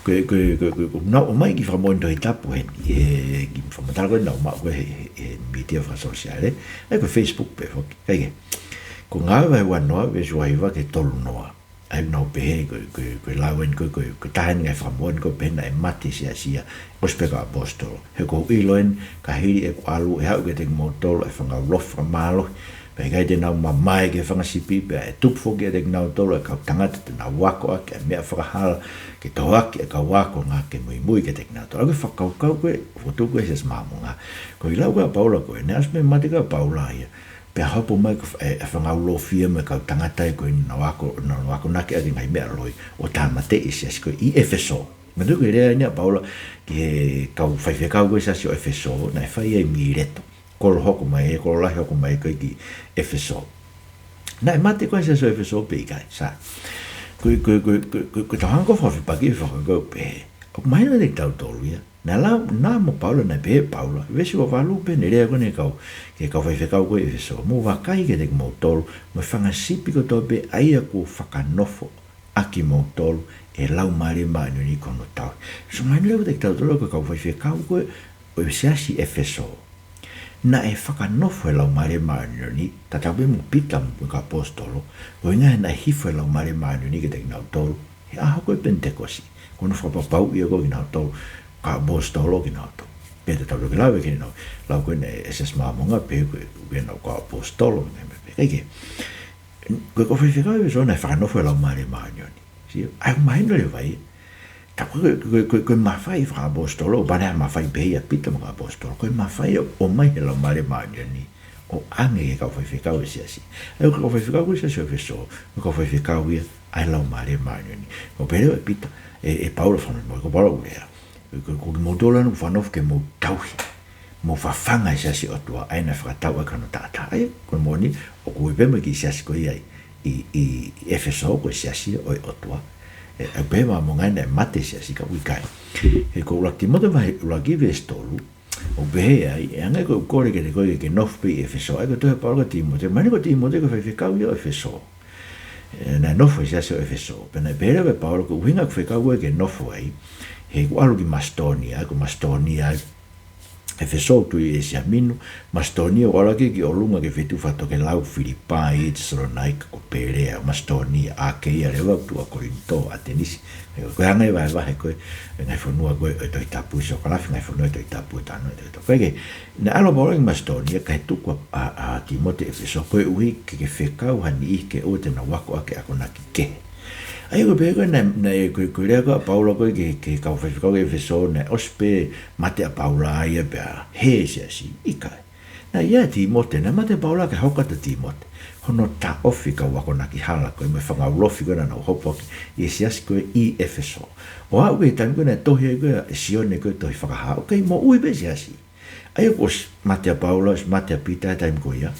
Ko e, ko e, ko e, ko e, ʻoku nau ʻomai e kiʻi fakamoʻoni Tohi Tapu heni, he kiʻi fakamatala ko ē naʻa ku maʻu ko ē he, he, he mītia fakasōsiale, ʻa ia ko e Facebook pē foki, kae kehe. Ko Ngāue vahe ua noa, veesi ua hiva ki he tolu noa. ʻA ia ʻoku nau pehē, ko e, ko e, ko e lau eni ko ē, ko e, ko e taha eni e ngaahi fakamoʻoni ko ē pehē naʻe mate e Siasi ia, ʻosi pē e kau ʻaposetolo. He ʻoku ou ʻilo eni, ka hili ʻeku ʻalu, ʻe haʻu kiate kimoutolu ʻa e fanga ulofi fakamālohi, pea ʻe ʻikai te nau mamae ki he fanga sipi, pea ʻe tupu foki kiate kinautolu ʻa e kau tangata te nau ako ʻaki ʻa e meʻa fakahala, ke tohoakiʻi ʻa e kau ākonga ke muimui kiate kinautolu. ʻA ia ko e fakakaukau ko ē, fokotuʻu ko ē ʻe he Siasi Māmonga. Ko e lau ko ē ʻa Paula ko ē, naʻe ʻosi pē mate e kau ʻa Paula ia, Pea hopo mai ko e, e fanga ulofi ia mo e kau tangata ia ko ē naʻa nau ako, naʻa nau akonaki ʻaki e ngaahi meʻa loi ʻo tāmateʻi e siasi ko ē ʻi ʻEfesō. Manatuʻi ko e lea eni ʻa Paula ki he kau faifekau ko ē siasi ʻo ʻEfesō, naʻe fai ai e Mileto. Kolo hoko mai, e kolo lahi hoko mai ko ē ki ʻEfesō. Naʻe mate ko ē siasi ʻo ʻEfesō pe ʻikai, sai. Ko e, ko e, ko e, ko e, ko e, ko e tau hanga ko ē ʻo fakafepaki, fakafepaki pē. ʻOku mahino kiate kitautolu ia. Naʻe lau, naʻa mo Paula, naʻe pehē ʻe Paula, veesi ua valu pē naʻe lea ko eni kau, ki he kau faifekau ko ē ʻi ʻEfesō, mou vakai kiate kimoutolu, mo e fanga sipi kotoa pē ʻa ia kuo fakanofo ʻa kimoutolu ʻe he Laumālie Māʻoniʻoni ko hono tauhi. So mahino leva kiate kitautolu ko e kau faifekau ko ē ʻo e siasi ʻEfesō. Naʻe fakanofo ʻe he Laumālie Māʻoniʻoni, tatau pē mo Pita mo e kau ʻaposetolo, ko e ʻuhinga he naʻe hifo e Laumālie Māʻoniʻoni kiate kinautolu he ʻaho ko ē Penitekosi. Ko hono fakapapauʻi ia ko ē kinautolu, kau ʻaposetolo kinautolu. Pea te tau toki lave ki heʻenau lau ko ē ʻa e Siasi Māmonga, pehē ko ē ʻoku ʻi ai ʻenau kau ʻaposetolo, mo e meʻa pehē. Kae kehe, ko e kau faifekau ʻi ʻEfesō naʻe fakanofo ʻe he Laumālie Māʻoniʻoni. Sio, ʻa ia ʻoku mahino leva ia. Tā ko e, ko e, ko e, ko e mafai fakaʻaposetolo, ʻo pehē naʻe mafai pē ia ʻa Pita mo e kau ʻaposetolo. Ko e mafai ia ʻoku ʻomai ʻe he Laumālie Māʻoniʻoni ʻo ʻoange ki he kau faifekau ʻo e siasi. ʻA ia ko e kau faifekau ko ē ʻo e siasi ʻo ʻEfesō, ko e kau faifekau ia ʻa e Laumālie Māʻoniʻoni. ʻOku pehē leva ʻe Pita, ʻe, ʻe Paula fano mo, ko Paula ʻoku lea. Ko, ko kimoutolu eni kuo fakanofo ke mou tauhi, mou fafanga e siasi ʻo e ʻOtua, ʻa ia naʻe fakatau ʻaki hono taʻataʻa. ʻA ia, ko e moʻoni, ʻoku ui pē mo e kiʻi siasi ko ia ʻi, ʻi, ʻi ʻEfesō ko e siasi ʻo e ʻOtua. ʻE, ʻoku pehē ʻe he Māmonga naʻe mate e siasi ka ʻoku ʻikai. He ko ʻUluaki Tīmote vahe ʻuluaki veesi tolu, ʻoku pehē ai, ʻe ʻi ai ha meʻa ʻoku ou kole kiate koe ke ke nofo pē ʻi ʻEfesō. ʻA ia ko e tohi ʻa Paula kia Tīmote, mahino ko Tīmote ko e faifekau ia ʻo ʻEfesō. ʻE, naʻe nofo he siasi ʻo ʻEfesō. Pea naʻe pehē leva ʻe Paula ko e ʻuhinga ʻoku fekau ai ke nofo ai, he kuo ʻalu ki Masitōnia, ko Masitōnia ʻi ʻEfesō ʻoku tuʻu ʻi ʻĒsia Minu, Masitōnia ʻoku ʻalu hake ki ʻolunga ki he feituʻu fakatokelau, Filipai, Tesalonaika, ko Pēlea, Masitōnia, ʻAkeia leva ʻoku tuʻu ʻa Kolinitō, ʻAtenisi. Ko e anga e vahevahe ko ē e ngaahi fonua ko ē ʻo e Tohi Tapu, siokālafi e ngaahi fonua ʻo e Tohi Tapu, ʻo e talanoa ʻo e Tohi Tapu. Kae kehe, naʻe ʻalu ʻa Paula ki Masitōnia kae tuku ʻa, ʻa, ʻa Tīmote ʻi ʻEfesō, koeʻuhi ke, ke fekau ha niʻihi ke ʻoua te nau ako ʻaki e akonaki kehe. ʻA ia ko e pehē ko ē naʻe, naʻe ko e, ko e lea ko ē ʻa Paula ko ē ki he, ki he kau faifekau ʻi ʻEfesō, naʻe ʻosi pē mate ʻa Paula ia pea hē e siasi, ʻikai. Naʻe ʻi ai ʻa Tīmote, naʻe mate ʻa Paula kae hoko atu ʻa Tīmote. Hono taʻofi e kau akonaki hala ko ē mo e fanga ulofi ko ē naʻa nau hopo ʻaki ʻi he siasi ko ē ʻi ʻEfesō. ʻO aʻu ki he taimi ko ē naʻe tohi ai ko ē ʻe Sione ko ē e tohi Fakahā, ʻoku kei moʻui pē e siasi. ʻA ia kuo ʻosi mate ʻa Paula, ʻosi mate ʻa Pita he taimi ko ia.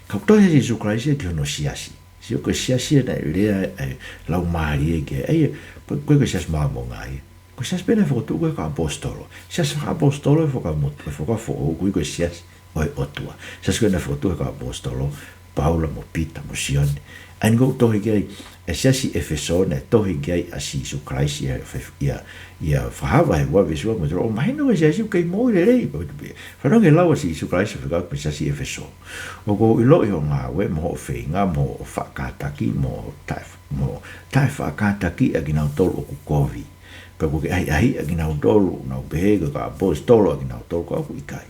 Ka ʻoku tohi ʻe Sīsū Kalaisi ia ki hono siasi. Sio, ko e siasi ia naʻe lea ai e Laumālie ki ai. ʻA ia, ko e, ko e Siasi Māmonga ia. Ko e siasi pē naʻe fokotuʻu ko ē ʻe he kau ʻaposetolo. Siasi fakaʻaposetolo ʻe fokomotu, ʻe fokofoʻou, ʻoku ui ko e siasi ʻo e ʻOtua. Siasi ko ē naʻe fokotuʻu ʻe he kau ʻaposetolo, Paula mo Pita mo Sione. ʻA ia ʻoku tohi ki ai e siasi ʻEfesō, naʻe tohi ki ai ʻa Sīsū Kalaisi ia, ʻia, ʻia Fakahā vahe ua veesi ua mo e tolu. ʻOku mahino ko e siasi ʻoku kei moʻui lelei, pea ʻoku pē. Fanongo ki he lau ʻa Sīsū Kalaisi ʻo fekau ki he siasi ʻEfesō. ʻOku ou ʻiloʻi hoʻo ngāue, mo hoʻo feinga, mo hoʻo faʻa kātaki, mo hoʻo taʻe, mo hoʻo taʻe faʻa kātaki ʻa kinautolu ʻoku kovi. Pea kuo ke ʻahiʻahiʻi ʻa kinautolu, nau pehē ko e kau ʻaposetolo ʻa kinautolu, ka ʻoku ʻikai.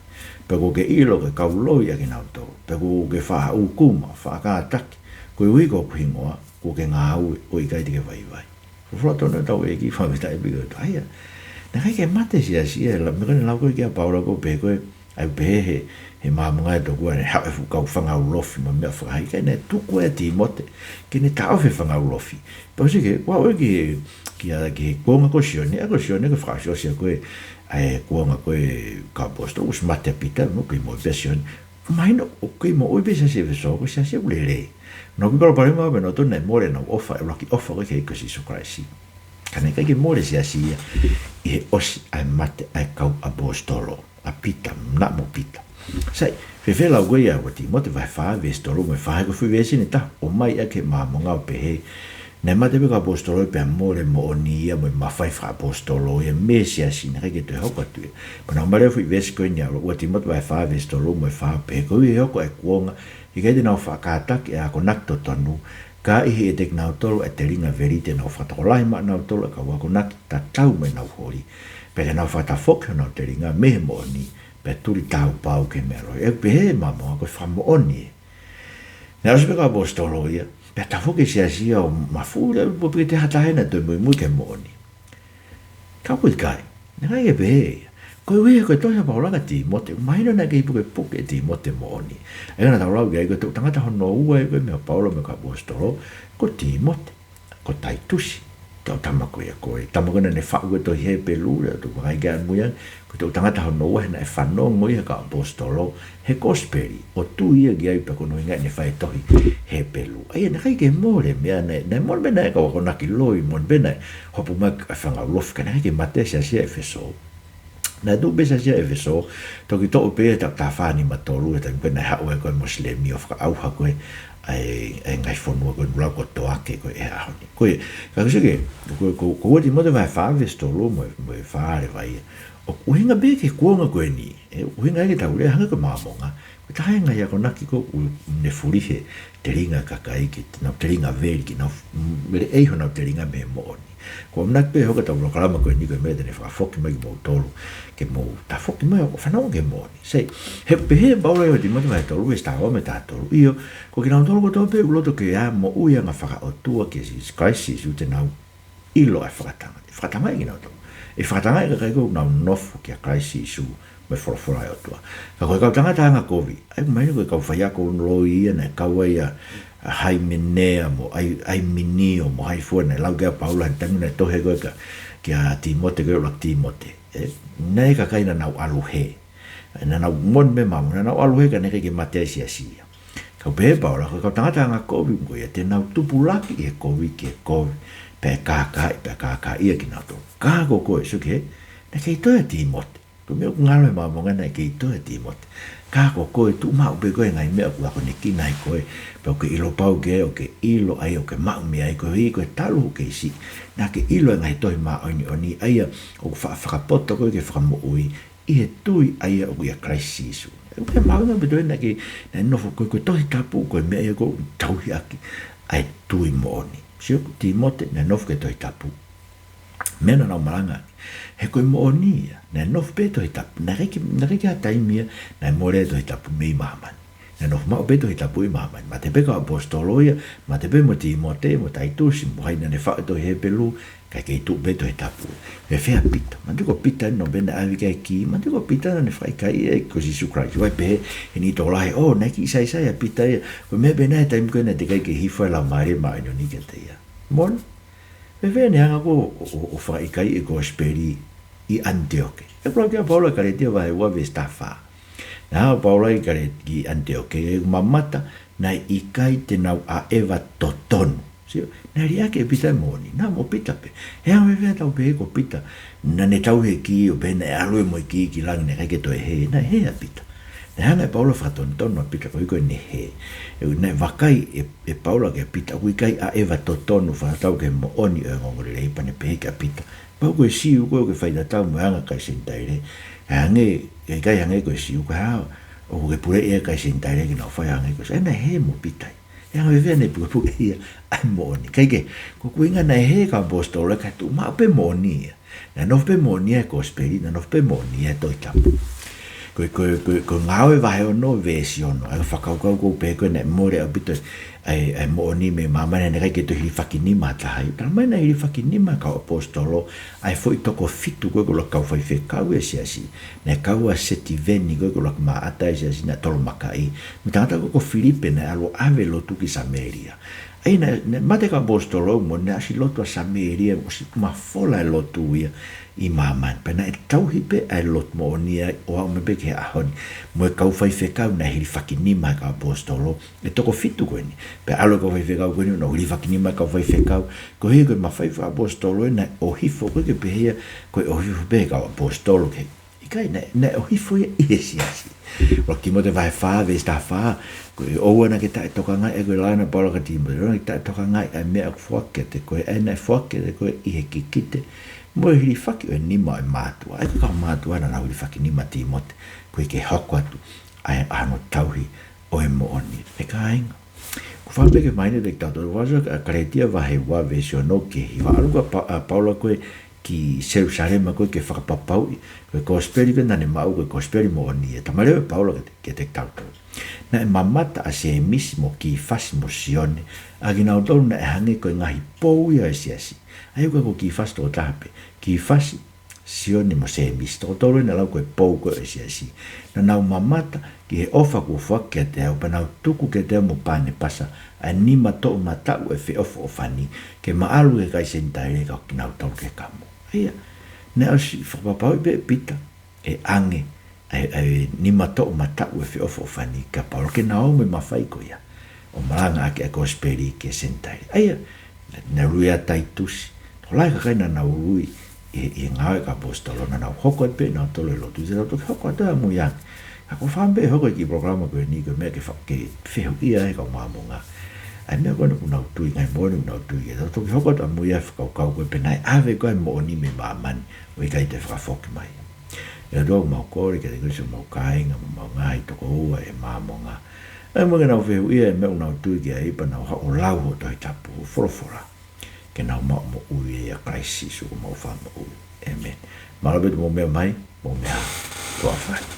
Pea kuo ke ʻilo ko e kau loi ʻa kinautolu. Pea kuo ke faʻa ʻūkuma, faʻa kātaki, koeʻuhi ko hoku hingoa, kuo ke ngāue ʻo ʻikai te ke vaivai. Folofola tonu ʻa hotau ʻEiki, fakafetaʻi pē ki he ʻOtua ia. Naʻe ʻikai ke mate e siasi ia, la, meʻa ko ē naʻe lau ko ē ki ai ʻa Paula ʻoku pehē ko ē, ʻa ia ʻoku pehē ʻe he, ʻe he Māmonga ʻe tokua naʻe haʻu e fuʻu kau fanga ulofi mo e meʻa fakahaʻi, kae naʻe tuku ʻe Tīmote ke ne taʻofi e fanga ulofi. Pea ʻosi ke, ʻoua ʻe ʻilo ki he, ki he, ki he kuonga ko ē ʻo Sione, ʻa ia ko Sione ko e fakaʻosiʻosi ia ko ē ʻa e kuonga ko ē ʻo e kau ʻaposetolo, ʻosi mate ʻa Pita, mo e kei moʻui pē ʻa Sione. Mahino ʻoku kei moʻui pē e siasi ʻEfesō, ko e siasi ʻoku lelei. Naʻa nau kei palopalema pē nautolu naʻe mole ʻenau ʻofa, e ʻuluaki ʻofa ko ē ki he ʻEiki ko Sīsū Kalaisi. Ka naʻe ʻikai ke mole e siasi ia ʻi he ʻosi ʻa e mate ʻa e kau ʻaposetolo, ʻa Pita, naʻa mo Pita. Sai, fēfē e lau ko ia ʻa ʻUluaki Tīmote vahe fā veesi tolu mo e fā, he ko e foʻi veesi eni ʻe taha ʻoku ʻomai ʻaki ʻe he Māmonga ʻo pehē, naʻe mate pē e kau ʻaposetolo pea mole e moʻoni ia mo e mafai fakaʻaposetolo ia mei he siasi, naʻe ʻikai ke toe hoko atu ia. Pea naʻe ʻomai e foʻi veesi ko eni ʻa ʻUluaki Tīmote vahe fā veesi tolu mo e fā, pehē, koeʻuhi he hoko ʻa e kuonga, ʻikai te nau faʻa kātaki ʻa e akonaki totonu, ka ʻi he ʻiate kinautolu ʻa e telinga veli, te nau fakatokolahi maʻanautolu ʻa e kau akonaki tatau mo ʻenau holi. Pea te nau fakatafoki honau telinga mei he moʻoni, pea tuli tāupau ki he meʻa loi. ʻOku pehē ʻe he Māmonga ko e fakamoʻoni ē. Naʻe ʻosi pē e kau ʻaposetolo ia, pea tafoki e siasi ia ʻo mafuʻu leva, ʻo pehē ʻe ha taha naʻe toe muimui ki he moʻoni. Ka ʻoku ʻikai, naʻe ʻikai ke pehē ia. Ko e ʻuhi ko e tohi ʻa Paula kia Tīmote, mahino naʻe kei pukepuke ʻe Tīmote moʻoni. ʻA ia naʻa tau lau ki ai ko e toʻutangata hono ua ia ko e meʻa ʻa Paula mo e kau ʻaposetolo, ko Tīmote, ko Taitusi, toʻutama ko ia ko e, tama ko ē naʻa ne faʻu ko ē tohi Hepelū, lea tu vakai ki ai ʻamui ange, ko e toʻutangata hono ua he naʻe fanongo ia he kau ʻaposetolo, he kosipeli, ʻo tui ia ki ai pea ko hono ʻuhinga ia naʻe fai e tohi Hepelū. ʻA ia naʻe ʻikai ke mole e meʻa naʻe, naʻe mole pē naʻe kau akonaki loi, mole pē naʻe hopo mai e fanga ulofi, ka naʻe ʻikai ke mate e siasi ʻa ʻEfesō. Naʻe tuʻu pē e siasi ʻa ʻEfesō, toki toʻo pē ia he taʻu taha fā nima tolu, he taimi ko ē naʻe haʻu ai ko ē Mosilemi ʻo fakaʻauha ko ē ʻa e, ʻa e ngaahi fonua ko ē ʻoku lau ko Toake ko ē he ʻaho ni. Ko ia, ka ko e sio ki he, ko, ko, ko ua Tīmote vahe fā veesi tolu mo, mo e fā leva ia. ʻOku ʻuhinga pē ki he kuonga ko eni, ē, ʻuhinga ia ke tau lea hangē ko e Māmonga. Ko e taha e ngaahi akonaki ko ē ʻoku ne fulihi e telinga ʻa e kakai ke nau telinga veli, ke nau, mm, veli ʻei honau telinga mei he moʻoni. Ko e ʻamanaki pē ʻe hoko ʻetau polokalama ko eni ko e meʻa te ne fakafoki mai kimoutolu, ke mou tafoki mai ʻo fanongo ki he moʻoni. Sai, he pehē ʻe Paula ʻi he ua Tīmote vahe tolu veesi taha ua mo e taha tolu. ʻIo, ko kinautolu kotoa pē ʻoku loto ke ʻi ai e moʻui anga fakaʻotua kia Sīsū, Kalaisi Sīsū te nau ʻilo ʻa e fakatangaʻi. ʻE fakatangaʻi kinautolu. ʻE fakatangaʻi e kakai ko ē ʻoku nau nofo kia Kalaisi Sīsū mo e folofola ʻa e ʻOtua. Ka ko e kau tangata angakovi, ʻa ia ʻoku mahino ko e kau faiako loi ia naʻe kau ai ʻa, ʻa Haimenea mo ʻAi-, ʻAiminio mo hai fua naʻe lau ki ai ʻa Paula he taimi naʻe tohi ko ē kia, kia Tīmote ko ē ʻuluaki Tīmote. Ē, naʻe ʻi ai e kakai naʻa nau ʻalu hē. Naʻa nau moʻoni pē Māmonga, naʻa nau ʻalu hē ka naʻe ʻikai ke mate ai e siasi ia. Ka ʻoku pehē ʻe Paula, ko e kau tangata angakovi ko ia, te nau tupulaki ʻi he kovi ki he kovi, pea kākaaʻi, pea kākaaʻi ia kinautolu. Ka ko koe, sio ki hē, naʻe kei toe ʻa Tīmote. Ko e meʻa ʻoku ngalo he Māmonga naʻe kei toe ʻa Tīmote. Ka ko koe, tuʻu maʻu pē koe he ngaahi meʻa ʻoku akonekina ai koe, pea ʻoku ke ʻilo pau ke, ʻoku ke ʻilo ai, ʻoku ke maʻu mei ai koe, ʻi he talu hoʻo kei siʻi. Naʻa ke ʻilo e ngaahi tohi māʻoniʻoni, ʻa ia ʻoku fa-, fakapoto koe ki he fakamoʻui, ʻi he tui ʻa ia ʻoku ʻia Kalaisi Sīsū. ʻOku ke maʻu ʻa e meʻa pē toe naʻe kei, naʻe nofo ko ē, ko e Tohi Tapu, ko e meʻa ia ʻoku tauhi ʻaki ʻa e tui moʻoni. Sio, Tīmote, naʻe nofo ki he Tohi Tapu. Meʻa naʻa nau malanga. He ko e moʻoni ia, naʻe nofo pē Tohi Tapu. Naʻe ʻikai ke, naʻe ʻikai ke ʻi ai ha taimi ia naʻe mole e Tohi Tapu mei māmani. Naʻe nofo maʻu pē Tohi Tapu ʻi māmani. Mate pē kau ʻaposetolo ia, mate pē mo Tīmote, mo Taitusi, mo hai naʻa ne faʻu e tohi Hepelū, kae kei tuʻu pē Tohi Tapu. Fēfē ʻa Pita? Manatuʻi ko Pita naʻe pē naʻe ʻave ki ai e kī, manatuʻi ko Pita naʻa ne fakaʻikaiʻi ʻe Sīsū Kalaisi. ʻOua ʻe pehē ʻe he niʻihi tokolahi, ʻō, naʻe kiʻi saisai ʻa Pita ia. Ko e meʻa pē naʻe he taimi ko ē naʻe teʻeki ai ke hifo e Laumālie Māʻoniʻoni kiate ia. Moʻoni. Fēfē naʻe hanga ko ē ʻo, ʻo, ʻo fakaʻikaiʻi e kosipeli ʻi ʻAniteoke? ʻOku lau ki ai ʻa Paula ʻi Kalētia vahe ua veesi taha fā. Naʻe haʻu ʻa Paula ʻi Kale-, ki ʻAniteoke, ʻo mamata naʻe ʻikai te nau ʻaʻeva totonu. Sio, naʻe liʻaki ʻe Pita e moʻoni, naʻa mo Pita pē. He ʻoku ʻikai ke tau pehē ko Pita naʻa ne tauhi e kī ʻo pehē naʻe ʻalu ia mo e kī ki langi naʻe ʻikai ke toe hē, naʻe hē ʻa Pita. Naʻe hanga ʻe Paula ʻo fakatonutonu ʻa Pita koeʻuhi ko ʻene hē. ʻE, naʻe vakai ʻe, ʻe Paula kia Pita, ʻoku ʻikai ʻaʻeva totonu fakatatau ki he moʻoni ʻo e ongoongolelei, pea ne pehē kia Pita, kapau ko e Siu koe ʻoku ke faitatau mo e anga e kakai Senitaile, hangē, ʻe ʻikai hangē ko e Siu, ko e hā ʻoku ke puleʻi ai e kakai Senitaile ke nau fai hangē ko e Siu? ʻA ia naʻe hē mo Pita ia. ʻE anga fēfē ʻene pukepuke ia ʻa e moʻoni? Kae kehe, ko e ʻuhinga naʻe hē e kau ʻaposetolo kae tuʻu maʻu pē moʻoni ia. Naʻe nofo pē moʻoni ia he kosipeli, naʻe nofo pē moʻoni ia he Tohi Tapu. Ko e, ko e, ko e, ko e Ngāue vahe ono veesi ono, ʻa e fakakaukau ko ē ʻoku pehē ko ē naʻe mole ʻaupito ʻa e, ʻa e moʻoni mei māmani, naʻe ʻikai ke toe hilifakinima ha taha ia. Talamai naʻe hilifakinima e kau ʻaposetolo, ʻa e foʻi toko fitu ko ē ʻoku lau ko e kau faifekau ʻo e siasi. Naʻe kau ʻa Setiveni ko ē ʻoku lau ko e maʻata ʻo e siasi naʻe tolomakaʻi. Mo e tangata ko ē ko Filipe naʻe ʻalu ʻo ʻave e lotu ki Samēlia. ʻA ia naʻe, naʻe mate e kau ʻaposetolo mo naʻe ʻosi lotu ʻa Samēlia, ʻosi mafola e lotu ia ʻi māmani. Pea naʻe tauhi pē ʻa e lotu moʻoni ia ʻo aʻu mai pē ki he ʻaho ni. Mo e kau faifekau naʻe hilifakinima ʻe he kau ʻaposetolo, e toko fitu ko eni. Pea ʻalu e kau faifekau ko eni, naʻe hilifakinima e kau faifekau. Koeʻuhi ko e mafai fakaʻaposetolo ia naʻe ʻohifo, ʻoku ʻikai ke pehē ia ko e ʻohifo pē ʻe he kau ʻaposetolo ki he, ʻikai, naʻe, naʻe ʻohifo ia ʻi he siasi. ʻUluaki Tīmote vahe fā, veesi taha fā, ko e ʻoua naʻa ke taʻetokangaʻi, ʻa ia ko e lea ʻa Paula kia Tīmote, ʻoua naʻa ke taʻetokangaʻi ʻa e meʻa ʻoku foaki kiate koe, ʻa ia naʻe foaki kiate koe ʻi he kikite mo e hilifaki ʻo e nima ʻo e mātuʻa. ʻA ia ko e kau mātuʻa naʻa nau hilifakinima ʻa Tīmote, koeʻuhi ke hoko atu ʻa e, ʻa hono tauhi ʻo e moʻoni. ʻE kāinga, ʻoku ou fakaʻamu pē ke mahino kiate kitautolu, ʻoku ou sio ʻa Kalētia vahe ua veesi ono ki he hiva, ʻalu ko ē ʻa Pa-, ʻa Paula ko ē ki Selūsalema ko ē ke fakapapauʻi ko e kosipeli ko ē naʻa ne maʻu ko e kosipeli moʻoni ia. Talamai leva ʻe Paula kiate, kiate kitautolu, naʻe mamata ʻa Sēmisi mo Kīfasi mo Sione, ʻa kinautolu naʻe hangē ko e ngaahi pou ia ʻo e siasi. ʻA ia ʻoku ʻikai ko Kīfasi toko taha pē. Kīfasi, Sione mo Sēmisi, toko tolu ē naʻa nau lau ko e pou ko ē ʻo e siasi. Naʻa nau mamata ki he ʻofa kuo foaki kiate au, pea nau tuku kiate au mo Panepasa ʻa e nima toʻomataʻu ʻo e feʻofoʻofani, ke ma ʻalu ki he kakai Senitaile ka ko kinautolu ke kamu. ʻA ia, naʻe ʻosi fakapapauʻi pē ʻe Pita ʻe ʻange ʻa e, ʻa e nima toʻomataʻu ʻo e feʻofoʻofani kia Paula ke na ō mo e mafai ko ia ʻo malangaʻaki ʻa e kosipeli ki he Senitaile. ʻA ia, naʻe ului ʻa Taitusi, tokolahi e kakai naʻa nau ului ʻi he, ʻi he Ngāue ʻa e Kau ʻAposetolo, naʻa nau hoko atu pē nautolu ʻo lotu, te tau toki hoko atu ʻamui ange. Ka ko e fakaʻamu pē hoʻo hoko ki he polokalama ko eni ko e meʻa ke fa-, ke fehuʻia ai e kau Māmonga ʻa e meʻa ko ena ʻoku nau tui, ngaahi moʻoni ʻoku nau tui ki ai. Tau toki hoko atu ʻamui ʻa e fakakaukau ko ē pe naʻe ʻave koā e moʻoni mei māmani ʻo ʻikai toe fakafoki mai. ʻE ʻOtua, ʻoku mau kole kiate koe siʻomau kāinga mo ʻemau ngaahi tokoua ʻi he Māmonga, ʻa ia mo ke nau fehuʻia e meʻa ʻoku nau tui ki ai pea nau haʻu ʻo lau hoʻo Tohi Tapu, hoʻo folofola, ke nau maʻu moʻui ʻia Kalaisi Sīsū ko homau Fakamoʻui. ʻĒmeni. Mālō ʻaupito hoʻomou meʻa mai, mou meʻa ā. Tuʻa ʻofa atu.